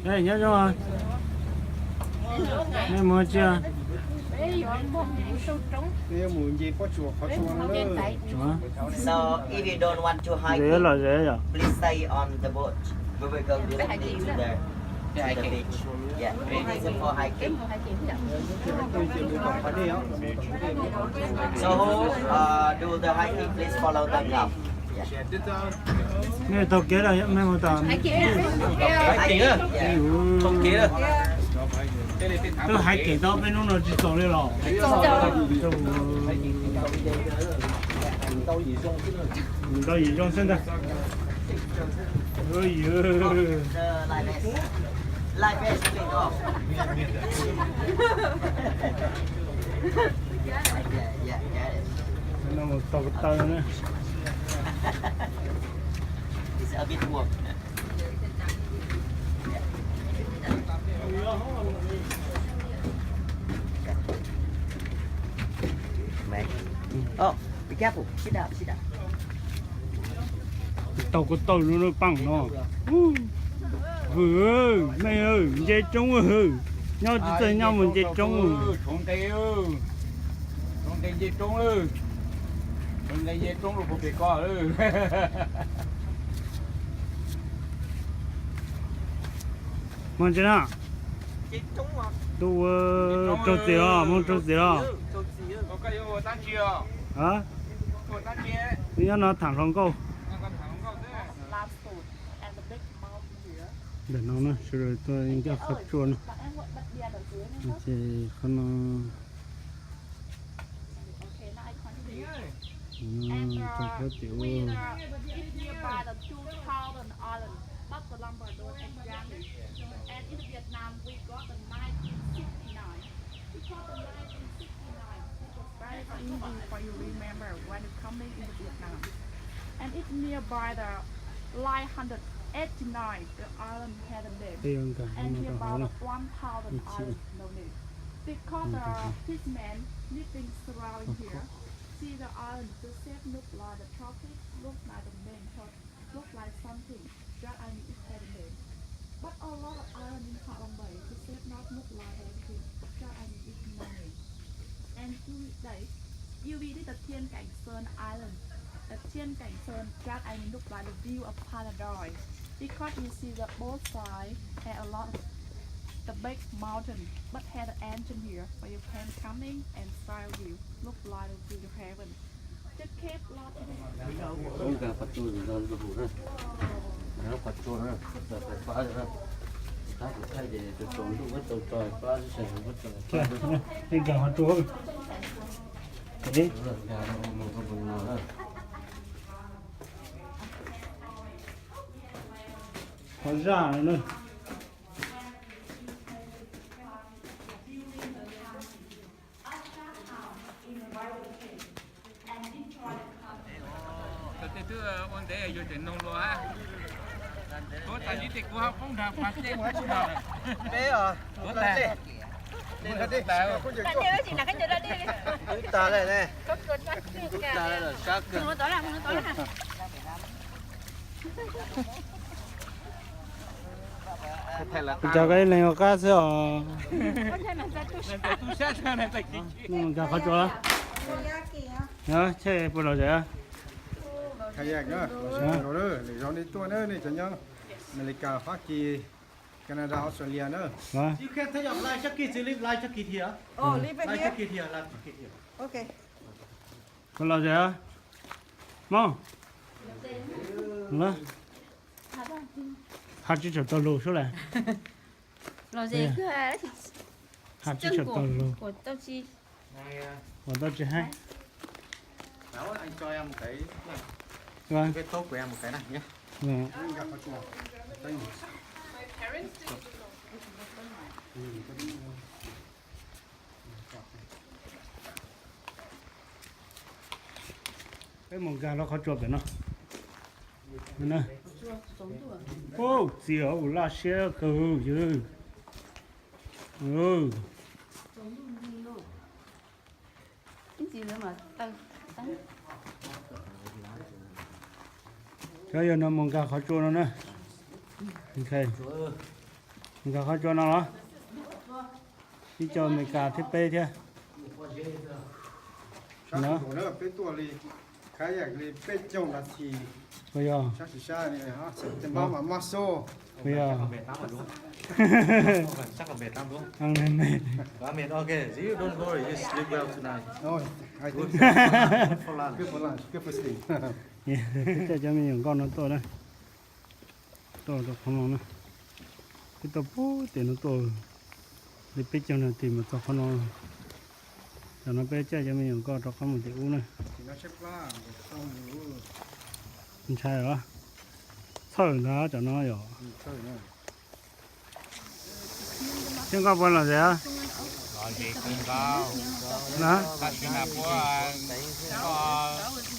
Nyob zoo, nej mus tsi? So if you don't want to hiking, please stay on the boat. We will go directly to the to the beach. Yeah, it's for hiking. So who uh, do the hiking, please follow the club. Yeah. Nej taug kev lawm, nej mus tom. Hiking, yeah. Taug kev. Twb hiking tau peb hnub no tsis txaus li los. Nrau yim zoo xwb ntag. No mus tau ko taw na. Oh, be careful. Sit down, sit down. Tau ko taw no paaj no. Hwm, nej nce roob hwm. Nyob tsis txawj nyob mus nce roob. Tshuav nqe, tshuav nqe nce roob lawm. Tshuav nqe nce roob lawm puag pem ko lawm. Moog tsi na? Tub ua raug txim os, moog raug txim os. Nyob no tham hluas nkauj. Ntawm no na, sawv daws tuaj ncaj qhov tsua no. Ces qhov no And uh, we uh, it's nearby the two Thailand island, Bab Ka Lam Ba Don and Jang Li. And in Vietnam, we got the nineteen sixty-nine. Because the nineteen sixty-nine, it was very easy for you remember when you coming in Vietnam. And it's nearby the nine hundred eighty-nine, the island had a name. And nearby the one thousand island, no name. Because uh, this man living surrounding here. See the island, the shape look like the tropic, look like the main tropic, look like something. Just I mean, it had a name. But a lot of island in Halong Bay, the shape not look like everything. Just I mean, it's no name. And you read this, you read it, the Thiên Cảnh Sơn Island. The Thiên Cảnh Sơn, just I mean, look like the view of paradise. Because you see the both side had a lot of the big mountain, but had an entrance here where you can coming and sky view, look like the view heaven. The cave lot. Nkag qhov tsua no, nkag qhov tsua no, koj txawm pab na. Tab kuv thaij ces tsaus ntuj muab tau tso pab, tsaus ntuj muab tso pab. Nkag qhov tsua. Qhov zaj no na. Tej twb ua ntev yus tseem noog luag. Kuv tas li ces kuv ho poob nrag pas tej kuv tsis nrog. Peb os. Kuv tas. Kuv tas. Kuv tas lawm ne. Kuv tas lawm, sab kawg. Cov koj ib leeg ua qab xwb os. Nkag qhov tsua. Cheb puas lom zem? Lwm zaus nej tuaj na, nej cov nyob Amelikas, Fab Kis, Canada, Australia na. Puas lom zem? Mob. Hab tsi tsham tau lug sub le. Hab tsi tsham tau lug. Ua tau tsis haib. Peb mus nkag lub qhov tsua pem no. Txiv, laj siab kawg yog. Cov yog no mus nkag qhov tsua no na. Nkag qhov tsua no los? Ib co Amelikas thiab peb thiab. Sab no, peb tuaj li, kav yam li peb caug nas this. Puas yog? Sab sis sab, tes npab mas maj xub. Puas yog? Peb caij cov me nyuam nkauj no tuaj na. Tuaj rau qhov no na. Peb tuaj puag tim no tuaj li peb caug nas this mus txog qhov no. Tam no peb caij cov me nyuam nkauj rov qab mus tim ub na. Ntshai os. Txhawj ntag cov no yom. Seb nkoj puas lom zem? Tab sis mas puab,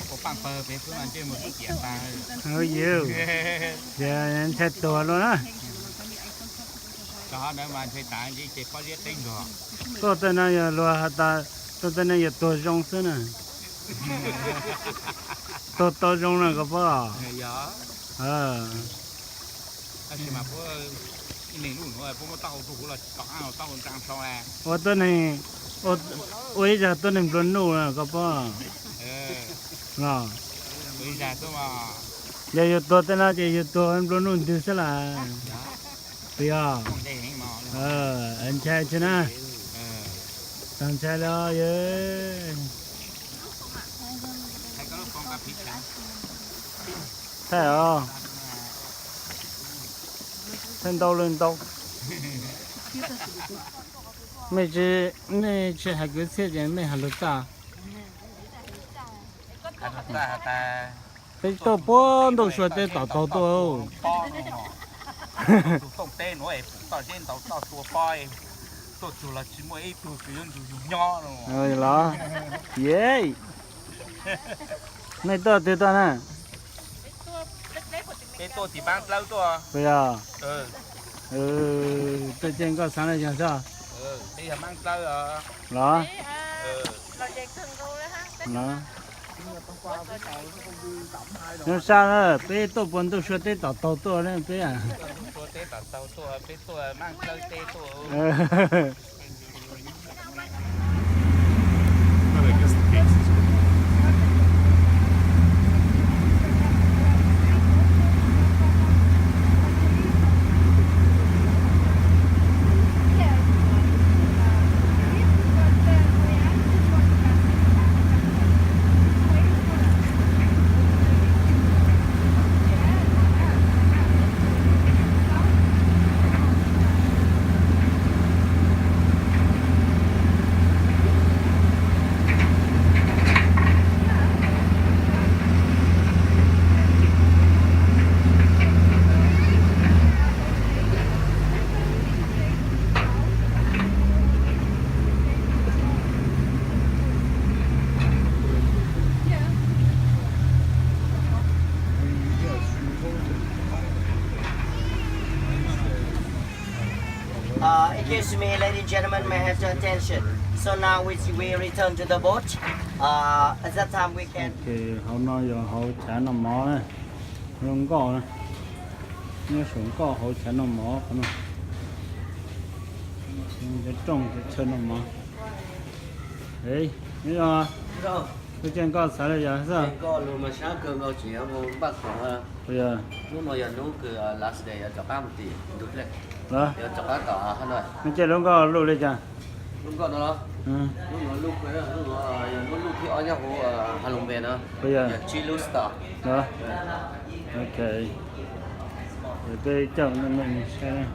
puab paaj pawg pem xwb mas ntsej muag tub ciam tas. Tias ntshai tuag luaj na. Cov ntawd mas ntshai tas ntshe ces pob zeb qeeb nrog. Tuaj tej no yog luag has tas, tuaj tej no yog tuag zoo xwb na. Tuag tau zoo na koj paub. Tab sis mas puab ib leeg lub nuav puab muab taub hau rua huv los tsis tau, taub hau nrag sau. Ua tuab neeg, ua ib zag tuab neeg nplua nuj koj paub los. Yog yus tuag tej no ces yus tuag nplua nuj ntwg xwb las. Puas yog? Ntshai tsi na. Tag ntshai li os. Thaij os. Thaij ntau li ntau. Mej tsi, mej tsi has kwv txhiaj ces mej has lug txaj. Peb tuaj puag ntuj sua teb tom taug tuaj. Tus tooj teb nuav es pum toj zeb ntau toj tua pob, tuaj txug los tsis muaj ib tug, tsuas yog ntug yug nyob no los. Yes. Nej tuaj twg tuaj na? Peb tuaj tim Maab Dlawb tuaj. Puas yog? Tuaj caij nkoj xaav le caag xwb? Los? Nyob sab na, peb tuaj puag ntuj sua teb tom taug tuaj na peb. Uh, excuse me, ladies and gentlemen, may I have your attention? So now we, we return to the boat. Uh, at that time we can. Ok, hauv no yog hauv chav noj mov na, lub nkoj na, nyob saum nkoj hauv chav noj mov qhov no, cov rooj cov chaw noj mov. Nyob zoo, tuaj caij nkoj xaav le caag xwb? Puas yog? Nej caij lub nkoj luj le caag? Puas yog? Ok, peb coj nej saib.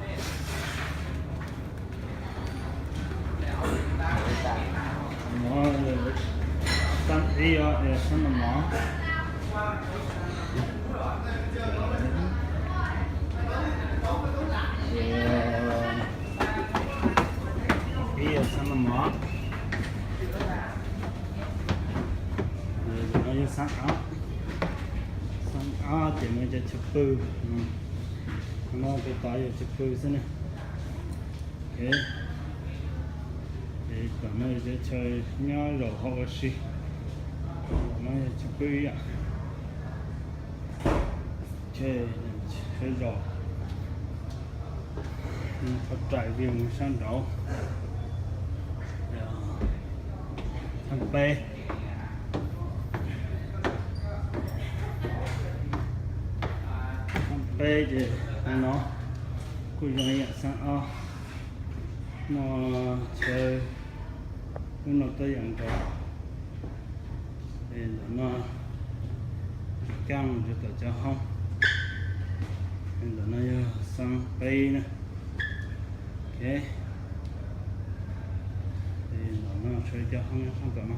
Xab ib, xab noj mov. Ib xab noj mov. Yog xab ab, xab ab ces muaj cov chaw pw. Qhov no puag tod yog chaw pw xwb na. Ces tom no yog cov chaw nyob zaum hauv ua si. Tom no yog chaw pw ib yam. Chaw zaum. Qhov rais view mus sab nraud, xab peb, xab peb ces no kuj zoo ib yam xab ob. No chaw lub no tuaj yam nkaus. Es ntawm no kaaj mus rau tom cov hoob. Es ntawm no yog xab peb na. Ok. Es ntawm no tshuav cov hoob nyob sab tom no.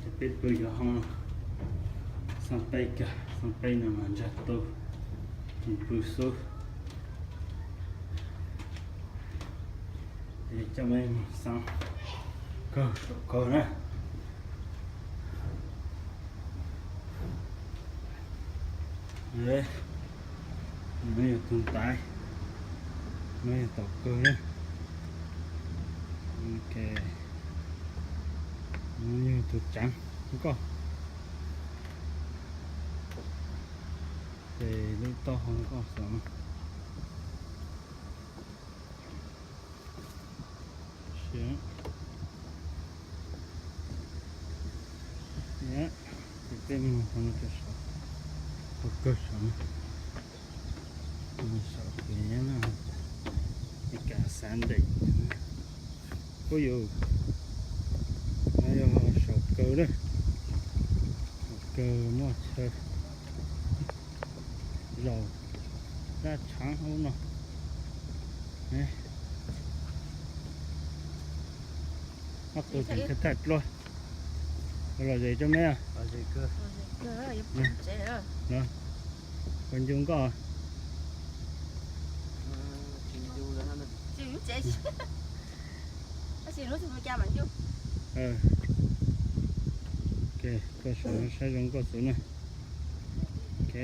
Ces peb pw cov hoob no, xab peb kawg, xab peb no mas ntsag tu, mus pw xwb. Es coj mej mus xab kawg saum kawg na. No yog tus ntaiv, no yog tom kawg na. Ok, no yog tus tsaav nkoj. Ces lub taub hau nkoj xwb. Ces peb mus qhov no rau saud, qhov kawg saud, saum pem nyob na, Mekas Xav Ntees. Ub yus, no yog saum kawg na, saum kawg muaj chaw zaum dab tshaav ub no. Ob tug tseem thawj thawj dluab, los zes rau meb. Puas ncu nkoj? Ok, koj saib zoo nkoj xwb na. Ok.